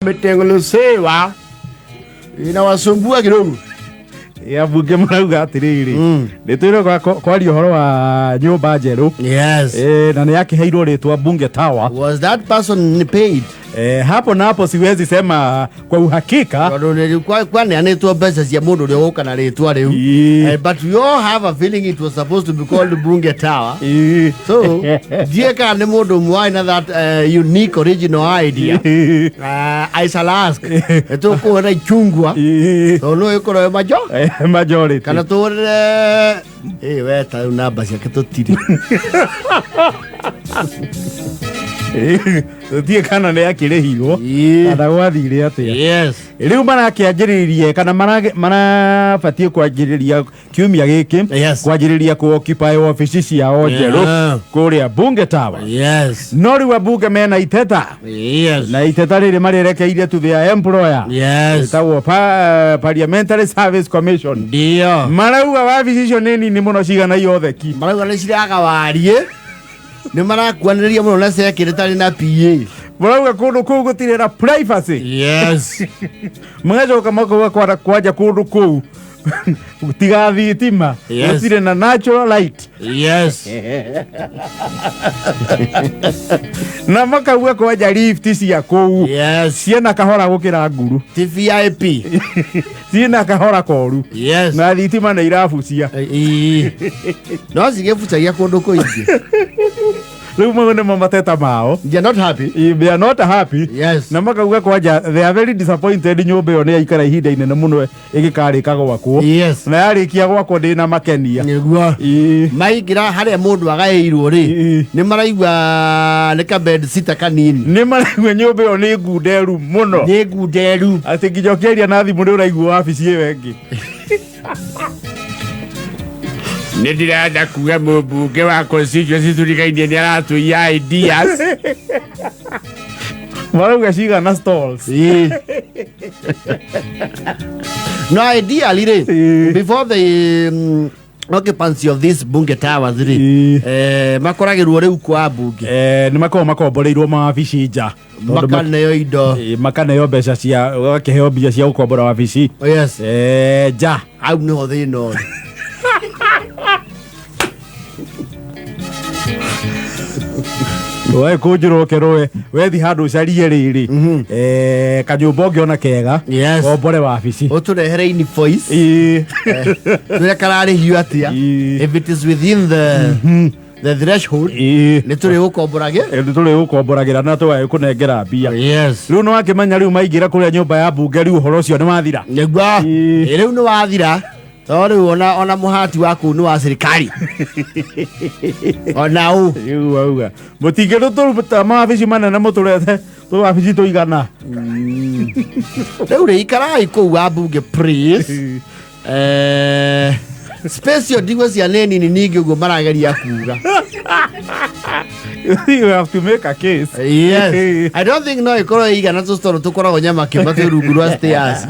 Imetengenezewa inawasumbua kidogo. Ambunge marauga atiriri, nä twä kwaria å horo wa nyå njerå. Na nä yakä rä twa Bunge Tower. Was that person paid? Hapo na hapo siwezi sema kwa uhakika. Tondũ kwaneanĩtwo mbeca cia mũndũ ũrĩa ũgũka na rĩtwa rĩu. But we all have a feeling it was supposed to be called Bunge Tower. So ndiĩ kana nĩ mũndũ ũmwe warĩ na that unique original idea. I shall ask. Tũkũhũra ichungwa tondũ no ĩkorwo ĩ majo Majority. Kana tũhũrĩre ĩ we ta rĩu namba ciake tũtirĩ. Tũtiĩ kana nä akä rä hirwo kana gwathire atä. Rä u marakä anjä kana marabatiä kwanjä rä ria kiumia gä kä kwanjä rä ria kå occupy wabici ciao njerå kå rä a Bunge Tower. No rä u ambunge mena iteta na iteta rä rä marĩrekeire to their employer ĩtagwo Parliamentary Service Commission. Marauga wabici icio nĩ nini mũno cigana iotheki. Marauga nĩ ciraga wariĩ, nĩ marakuanĩrĩria mũno na secretary na PA. Marauga kũndũ kũu gũtirĩ na privacy. Magacoka makauga kwanja kũndũ kũu tiga thitima gũtirĩ na natural light. Na makauga kwanja lift cia kũu ciĩna kahora gũkĩra nguru. Ti VIP. Ciĩna kahora koru. Na thitima nĩ irabucia. Ĩĩ. No cigĩbucagia kũndũ kũingĩ. Rĩu mau nĩmo mateta mao. They are not happy. They are not happy. Na makauga kwanja they are very disappointed, nyũmba ĩyo nĩ yaikara ihinda inene mũno ĩgĩkarĩka gwakwo na yarĩkia gwakwo ndĩna makenia. Nĩguo. Maingĩra harĩa mũndũ agaĩirwo rĩ, nĩ maraigua nĩ ka bed sitter kanini. Nĩ maraigua nyũmba ĩyo nĩ ngunderu mũno. Nĩ ngunderu. Atĩ nginya ũkĩaria na thimũ nĩ ũraigua wabici ĩyo ĩngĩ. Nä ndärenda kuga må mbunge wa constituency tũrigainie nĩ aratũiya ideas. Marauga cigana stalls. Ĩĩ. No ideally rĩ, before the occupancy of this Bunge Towers rĩ, makoragĩrwo rĩu kwa mbunge. Nĩ makoragwo makomboreirwo mawabici nja. Tondũ makaneo indo. Makaneo mbeca cia gakĩheo mbia cia gũkombora wabici nja. Hau nĩho thĩna ũrĩ. We kũnjũra ũkerũe wethi handũ ũcarie rĩrĩ kanyũmba ũngĩona kega kombore wabici. Ũtũrehere invoice. Twĩre kararĩhio atĩa. If it is within the threshold, nĩ tũrĩ gũkomborage. Nĩ tũrĩ gũkomboragĩra na tũgagĩkũnengera mbia. Rĩu nĩ wakĩmenya rĩu maingĩra kũrĩa nyũmba ya mbunge rĩu ũhoro ũcio nĩ wathira. Nĩguo. Ĩ, rĩu nĩ wathira tondũ rĩu ona mũhati wa kũu nĩ wa serikali ona ũ. Rĩu wauga mũtingĩrũtũruta mawabici manene mũtũrethe tũwabici tũigana. Rĩu rĩ ikarai kũu wa mbunge please. Space ĩyo ndigwĩciria nĩ nini ningĩ ũguo marageria kuga. You have to make a case. Yes. I don't think no ĩkorwo ĩigana tũstoro tũkoragwo nyama kĩma twĩ rungu rwa stairs.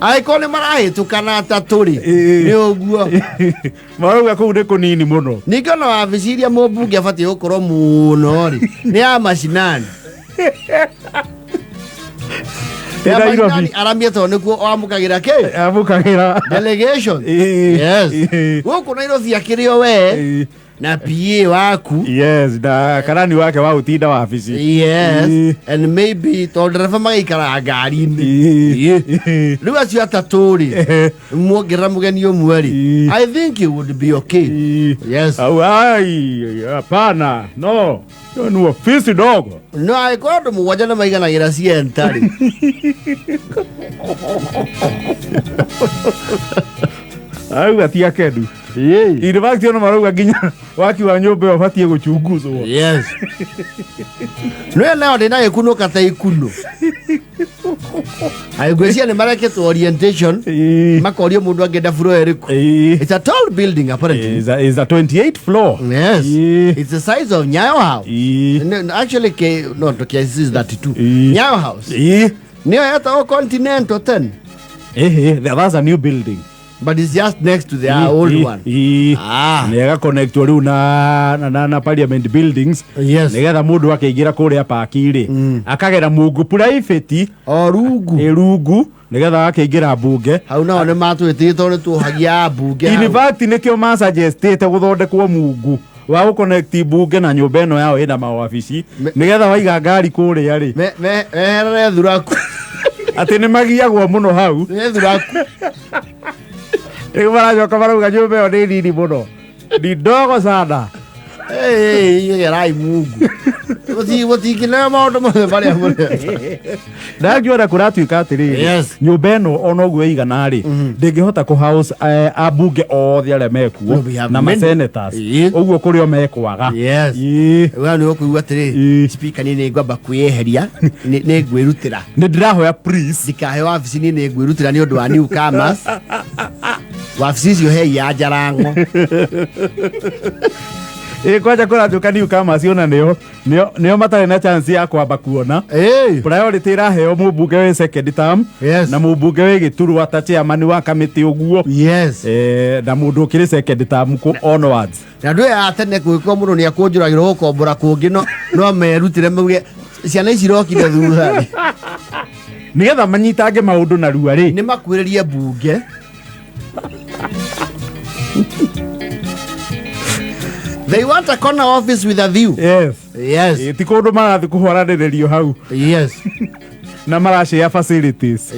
Angĩkorwo nĩ marahĩtũkana atatũ rĩ, nĩ ũguo. Marauga kũu nĩ kũnini mũno. Ningĩ ona wabici iria mũmbunge abatiĩ gũkorwo mũno rĩ, nĩ ya macinani. Ya Nairobi. macinani aramia tondũ nĩkuo wamũkagĩra kĩ? Amũkagĩra. Delegation. Ĩĩ. Gũkũ Nairobi akĩrĩ o we na PA waku. Yes, na karani wake wa ũtinda wabici. And maybe tondũ ndereba magaikaraga ngari-inĩ. Rĩu acio atatũ rĩ, muongerera mũgeni ũmwe rĩ, I think it would be okay. Au, ai, hapana, no, hiyo ni ofisi ndogo. No angĩkorwo andũ mũgwanja nĩ maiganagĩra cienta rĩ. Auga ti akendu. In fact ona marauga nginya waki wa nyũmba ĩyo ũbatiĩ gũchunguzwo. Nĩwe nayo ndĩna gĩkunũ ta ikunũ. Ngwĩciria nĩ marekĩtwo orientation makorio mũndũ angĩenda floor ĩrĩkũ. It's a tall building apparently. Is a 28 floor. Yes. It's the size of Nyayo House. No, no, actually, K, no, to KICC is 32. Nyayo House. Nĩyo yetagwo Continental 10. That's a new building. But it's just next to the old one. Ah. Nä ĩgaconnectwo rĩu na parliament buildings, nĩgetha mũndũ akĩingĩra kũrĩa paki rĩ, akagera mungu private. O rungu. Ĩ, rungu, nĩgetha akĩingĩra mbunge. Hau nao nĩ matwĩtĩte tondũ nĩ tuohagia mbunge In hau. fact, nĩkĩo masuggestĩte gũthondekwo mungu wa gũconnect mbunge na nyũmba ĩno yao ĩna mawabici, nĩgetha waiga ngari kũrĩa rĩ, Meherere thuraku. Atĩ nĩ magiagwo mũno hau. Nĩ thuraku. Rĩu maracoka marauga nyũmba ĩyo nĩ nini mũno, ni ndogo sana. Gerai mungu. Gũtingĩneo maũndũ mothe marĩa mũreka. Ndangĩona kũratuĩka atĩrĩrĩ, nyũmba ĩno ona ũguo ĩigana rĩ, ndĩngĩhota kũ house ambunge othe arĩa mekuo No, we have na many. masenators, ũguo kũrĩ o mekwaga. We nĩ ũkũigua atĩrĩ, speaker, niĩ nĩ ngwamba kwĩyeheria, nĩ ngwĩrutĩra. Nĩ ndĩrahoya please. Ndikahe wabici, niĩ nĩ ngwĩrutĩra nĩ ũndũ wa newcomers. Wabici icio hei ya Jarango. Ĩ, kwanja kũratuĩka newcomers ona nĩo matarĩ na chance ya kwamba kuona. Priority ĩraheo mũmbunge wĩ second term na mũmbunge wĩ gĩturwa ta chairman wa kamĩtĩ ũguo, na mũndũ ũkĩrĩ second term onwards. Na andũ aya a tene gwĩkwo mũndũ nĩ akũnjũragĩrwo gũkombora kũngĩ, no merutĩre mauge ciana ici irokire thutha rĩ. Nĩgetha manyitange maũndũ narua rĩ. Nĩ makuĩrĩrie mbunge. They want a corner office with a view. Yes. Yes. Ĩ, ti kũndũ marathiĩ kũhwaranĩrĩrio hau. Na marashare facilities.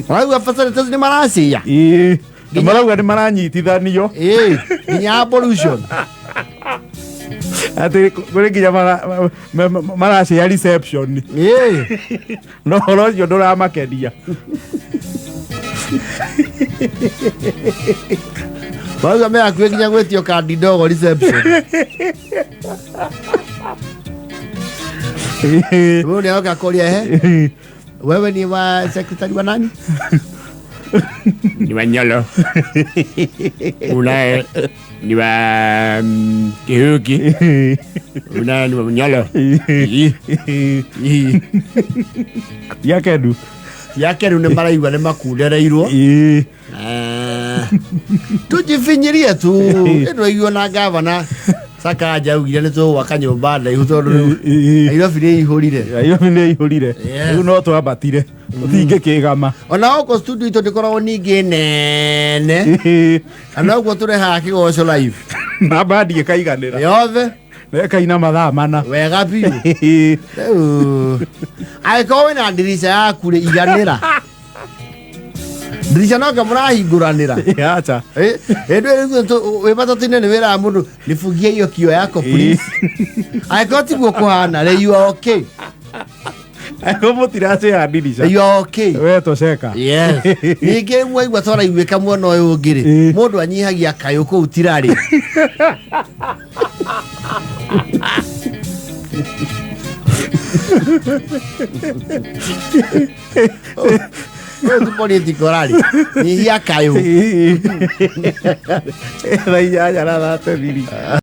Marauga facilities nĩ maracia. Ĩ, na marauga nĩ maranyitithanio. Ĩ, nginya pollution. Atĩ kũrĩ nginya marashare reception. No ũhoro ũcio ndũramakenia. Marauga me hakuhĩ nginya gwĩtio kandi ndogo reception. Wewe nĩ akoria, he wewe ni wa secretary wa nani? Ni wa Nyolo. Unaye ni wa Kihuki. Unaye ni wa Nyolo. Yakendu. Yakeru nĩ maraigua nĩ makundereirwo. Tujifinyirie tu ĩno iguo na gavana Sakaja augire nĩ tũgwaka nyũmba ndaihu tondũ rĩu Nairobi nĩ ihũrire. Nairobi nĩ ihũrire. Rĩu no twambatire tũtingĩkĩgama. Ona gũkũ studio itũ ndĩkoragwo ningĩ nene na noguo tũrehaga kĩgoco live. Na bandi ĩkaiganĩra yothe. Na ĩkaina mathaa 4. Wega biũ. Rĩu angĩkorwo wĩna ndirica yaku rĩ, iganĩra ndirica no mũrahingũranĩra. Acha. Hĩndĩ ĩyo wĩ matatũ-inĩ nĩ wĩraga mũndũ nifungie hiyo kio yako please. Angĩkorwo tiguo kũhana rĩ, you are okay. Angĩkorwo mũtiracea ndirica, You are okay. we tosheka. Yes. Ningĩ mwaigua twaraiguĩka mwena ũyũ ũngĩ rĩ, mũndũ anyihagia kayũ kũu tirarĩ. Ũyũ ti political rally. Nyihia kayũ. Thaa 8:33.